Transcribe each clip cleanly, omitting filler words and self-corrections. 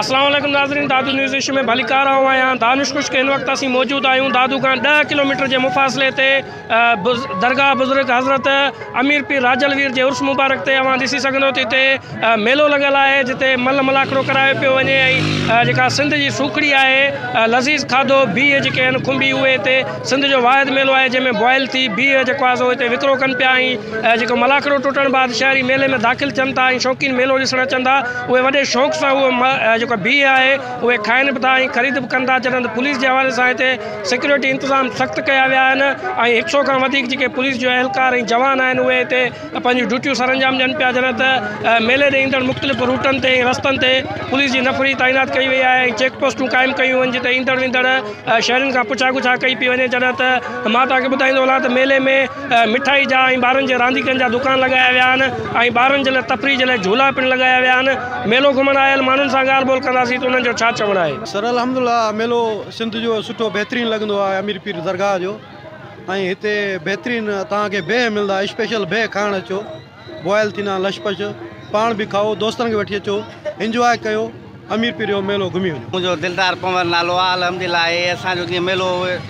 اسلام عليڪم ناظرين دادو نيوز ايشو ۾ ڀليڪار آئون آهيان دانش خشڪ هن وقت اسين موجود آهيون دادو کان 10 ڪلوميٽر جي مفاصلي تي درگاهه بزرگ حضرت امير پير راجل وير جي عرس مبارڪ تي اوهان ڏسي سگهندو ته هتي ميلو لڳل آهي جتي مل ملاکڙو ڪرايو پيو وڃي ۽ جيڪا سنڌ جي سوکڙي آهي لذيذ کاڌو بيهه جيڪي آهن کنڀي اهي هتي سنڌ جو واحد ميلو آهي جنهن ۾ بوائل ٿي بيهه جيڪو آهي سو هتي وڪرو ڪن پيا ۽ جيڪو ملاکڙو ٽٽڻ بعد شهري ميلي ۾ داخل ٿين ٿا ۽ شوقين ميلو ڏسڻ اچن ٿا اهي وڏي شوق سان اهو جيڪو بيهه آهي اهي کائن به ٿا ۽ خريد به ڪن ٿا جڏهن ته پوليس جي حوالي سان هتي سيڪيورٽي انتظام سخت ڪيا ويا آهن ۽ هڪ سئو کان وڌيڪ جيڪي پوليس جو اهلڪار ۽ جوان آهن اهي هتي پنهنجون ڊيوٽيون سرانجام ڏين پيا جڏهن ته ميلي ڏي ايندڙ مختلف روٽن تي ۽ رستن تي پوليس جي نفري تعينات ڪئي وئي آهي ۽ چيڪ پوسٽون قائم ڪيون ويون جتي ايندڙ ويندڙ شهرين کان پڇا ڳڇا ڪئي پئي وڃي جڏهن ته مان توهان کي ٻڌائيندو هلان ته ميلي ۾ مٺائي جا ۽ ٻارن جي رانديڪن جا دڪان لڳايا ويا آهن ۽ ٻارن جي لاء تفريح جي لاء جهولا پڻ لڳايا ويا آهن. ميلو گهمڻ آيل ماڻهن سان ڳالهه ٻولهه ڪنداسين ته انهن جو ڇا چوڻ آهي. سر الحمدلله ميلو سنڌ جو سٺو بهترين لڳندو آهي امير پير درگاهه جو ۽ هتي بهترين توهان کي بيهه ملندا اسپيشل بيهه کائڻ اچو بوائل ٿيندا آهن لش پش پاڻ به کائو دوستن کي وٺي اچو انجواء ڪيو امير پير جو ميلو گهمي وڃو. منهنجو دلدار پنور نالو آ الحمدلله هي اسان جو جيئن ميلو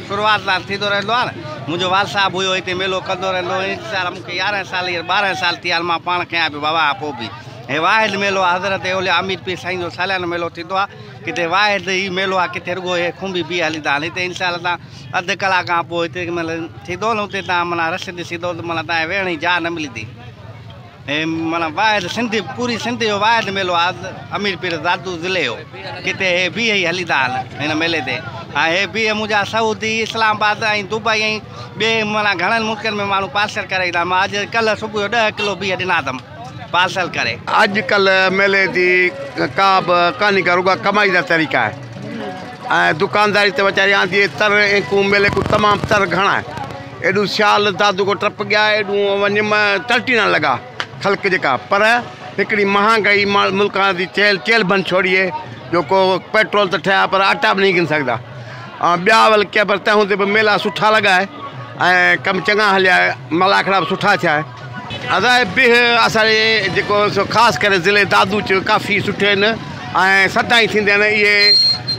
شروعات سان ٿيندو رهندو آ نه منهنجو والد صاحب هيو هتي ميلو ڪندو رهندو هو ان سال مونکي 11 سال هينئر 12 سال ٿي ويا آهن مان پاڻ ڪيان پيو بابا پوء به هي واحد ميلو آ حضرت اولياء امير پير سائين جو ساليانو ميلو ٿيندو آ ڪٿي واحد هي ميلو آ ڪٿي رڳو هي کنڀي بيهه هليندا آهن هتي انشاء الله تان اڌ ڪلاڪ کان پوء هتي مطلب ٿيندو نه اتي تان معنيٰ رش ڏسيندو ته معنيٰ تان ويهڻ جي جاء نه ملندي هي معنيٰ واحد سنڌ پوري سنڌ جو واحد ميلو آ امير پير دادو ضلعي جو ڪٿي هي بيهه ئي هليندا آهن هن ميلي تي ۽ هي بيهه منهنجا سعودي اسلام آباد ۽ دبئي ۽ ٻئي معنيٰ گهڻن ملڪن ۾ ماڻهو پارسل ڪري ايندا آهن مان اڄ ڪلهه صبح جو 10 ڪلو بيهه ڏنا اٿم پارسل ڪري. اڄ ڪلهه ميلي جي ڪا به ڪانهي ڪا رڳا ڪمائي جا طريقا آهي ۽ دڪانداري ته ويچاري آندي تر ۽ ڪو ميلي ڪو تمام تر گهڻا آهي. ايڏو سيال دادو ڪو ٽپ گيا ايڏو وڃ م ٽلٽي نه لڳا خلق جيڪا پر هڪڙي مهانگائي ملڪان the چيل چيل بند ڇوڙي جو ڪو پيٽرول ته ٺهيا پر آٽا به نهين گهن سگهدا ۽ ٻيا ول ڪي پر تنهن هوندي به ميلا سٺا لڳا ۽ ڪم چڱا هليا ملاکڙا به سٺا ٿيا ادا به اسان جي جيڪو سو خاص ڪري ضلعي دادو چ ڪافي سٺي آهن ۽ سدائين ٿيندا آهن اهي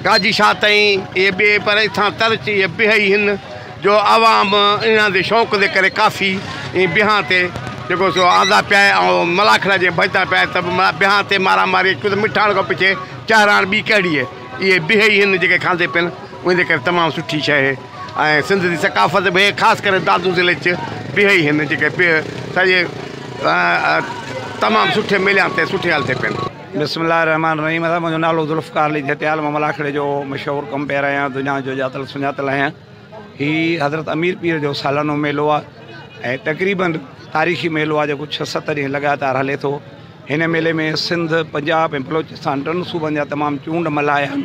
گاجي شاهه تائين اهي ٻئي پر هتان تر چ اهي بيهه ئي هن جو عوام انهن جي شوق جي ڪري ڪافي ائين بيهان تي جيڪو سو آندا پيا ۽ ملاکڙا جي ڀڄندا پيا ته بيهان تي مارا ماري ڇو ته مٺاڻ کان پڇي چهراڻ ٻي ڪهڙي اهي اهي بيهه ئي هن جيڪي کاندي پين ان جي ڪري تمام سٺي شيء اهي ۽ سنڌ جي ثقافت به خاص ڪري دادو ضلعي چ بيهه ئي هن جيڪي بيهه سڄي تمام سٺي ميليان تي سٺي حال تي پين. بسم الله الرحمٰن الرحيم ادا منهنجو نالو ذوالفقار علي جهتيال مان ملاکڙي جو مشهور ڪمپيئر آهيان دنيا جو ڄاتل سڃاتل آهيان هي حضرت امير پير جو سالانو ميلو آهي ۽ تقريبن تاريخي ميلو آهي جيڪو ڇهه ست ڏينهن لڳاتار هلي ٿو هن ميلي ۾ سنڌ پنجاب ۽ بلوچستان ٽن صوبن جا تمام چونڊ ملهه آيا آهن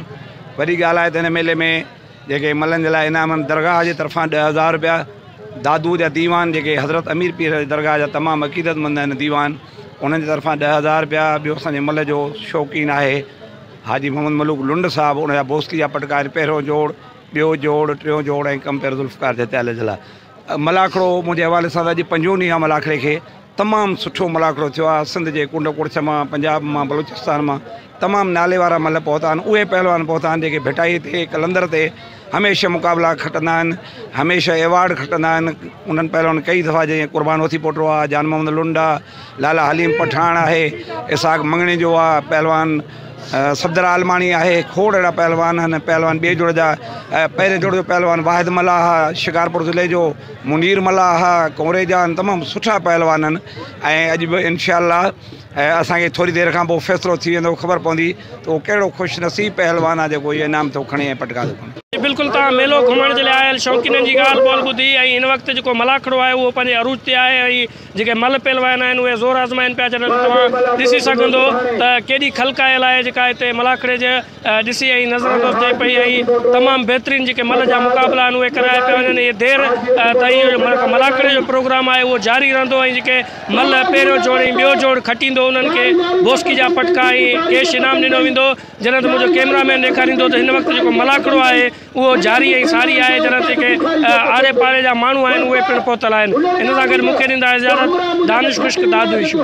وڏي ڳالهه آهي ته هن ميلي ۾ جيڪي ملهن جي لاء انعام آهن درگاهه جي طرفان 10,000 رپيا، دادوء جا ديوان جيڪي حضرت امير پير جي درگاهه جا تمام عقيدتمند آهن ديوان انهن جي طرفان 10,000 رپيا، ٻيو اسان جي ملهه جو شوقين آهي حاجي محمد ملوڪ لنڊ صاحب ان جا بوسڪي جا پٽڪا آهن پهريون جوڙ، ٻيو جوڙ، ٽيون جوڙ ۽ ڪمپيئر ذوالفقار جتيالي جي لاء ملاکڙو منهنجي حوالي سان ته اڄ پنجون ڏينهن آهي ملاکڙي کي. تمام سٺو ملاکڙو ٿيو آهي، سنڌ جي ڪنڊ ڪڙڇ مان، پنجاب مان، بلوچستان مان تمام نالي وارا ملهه پهتا آهن، اهي پهلوان پهتا آهن جيڪي ڀٽائي تي، قلندر تي هميشه مقابلا کٽندا آهن، هميشه ايوارڊ کٽندا آهن، انهن پهلوانن ڪئي دفعا جيئن قربان هوٿي پوٽو آهي، جان محمد لنڊ آهي، لالا حليم پٺاڻ آهي، اسحاق مڱڻيجو آهي، پهلوان صفدر عالماڻي آهي، کوڙ اهڙا پهلوان آهن، پهلوان ٻئي جوڙ جا پهرين جوڙ جو پهلوان واحد ملاح آهي، شڪارپور ضلعي جو. منير ملاح، ڪنوريجا آهن تمام سٺا پهلوان آهن ۽ اڄ به انشاء الله اسان کي ٿوري دير کان پوء فيصلو ٿي ويندو خبر پوندي ته اهو ڪهڙو خوش نصيب پهلوان آهي جيڪو اهو انعام ٿو کڻي ۽ پٽڪا ٿو کڻي. بلڪل توهان ميلو گهمڻ جي لاء آيل شوقينن جي ڳالهه ٻولهه ٻڌي ۽ هن وقت جيڪو ملاکڙو آهي اهو پنهنجي عروج تي آهي ۽ جيڪي ملهه پهلوان آهن اهي زور آزمائن پيا جڏهن ته توهان ڏسي سگهندو ته ڪيڏي خلق آيل آهي جيڪا هتي ملاکڙي جي ڏسي ۽ نظر انداز ٿئي پئي ۽ تمام بهترين جيڪي ملهه جا مقابلا آهن اهي ڪرايا پيا وڃن اهي دير تائين اهو ملاکڙي جو پروگرام آهي اهو جاري رهندو ۽ جيڪي ملهه پهريون جوڙ ۽ ٻيو جوڙ کٽيندو انهن کي بوسڪي جا پٽڪا ۽ ڪيش انعام ڏنو ويندو جڏهن ته منهنجو ڪيمرا مين ڏيکاريندو ته هن وقت جيڪو ملاکڙو آهي اهو جاري ۽ ساري آهي جڏهن ته جيڪي آڙي پاڙي جا ماڻهو آهن اهي پڻ پهتل آهن ان سان گڏ مون کي ڏيندا اجازت دانش خشڪ دادو اشو.